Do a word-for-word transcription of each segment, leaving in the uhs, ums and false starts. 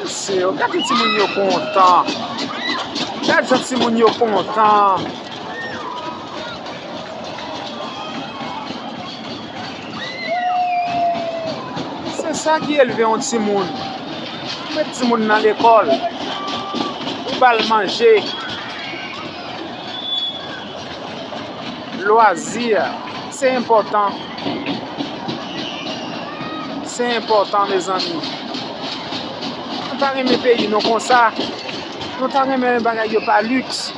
Mesye, gade timoun yo kontan. Gade jan timoun yo kontan. Se sa ki elve yon timoun. Ou met timoun nan lekòl, ou ba l manje, lwazi, se enpòtan. Se enpòtan, mezanmi. Nou ta renmen peyi nou konsa. Nou ta renmen bagay yo pa liks.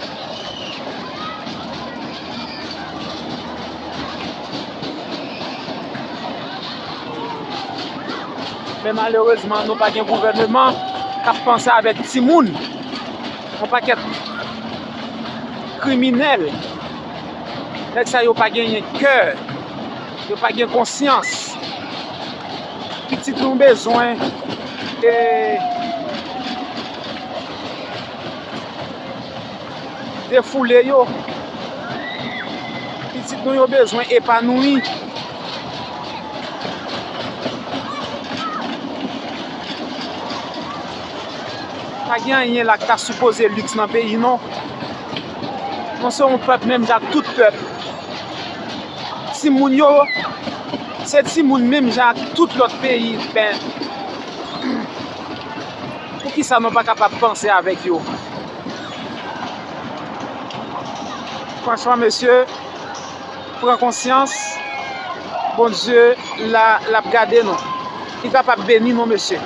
Men malerezman, nou pa gen gouvèneman k ap panse avèk timoun. Yon pakèt kriminèl. Nèg sa yo pa genyen kè. Yo pa gen konsyans. Pitit nou bezwen, e, defoule yo. Pitit nou yo bezwen epanoui. Pa gen anyen la k ta sipoze liks nan peyi, non. Nou se yon pèp menm jan ak tout pèp. Timoun yo, se timoun menm jan ak tout lòt peyi. Ben, poukisa nou pa kapab panse avèk yo? Franchman, mesye, pran konsyans. Bondye la, l ap gade nou. Li kapab beni nou, mesye.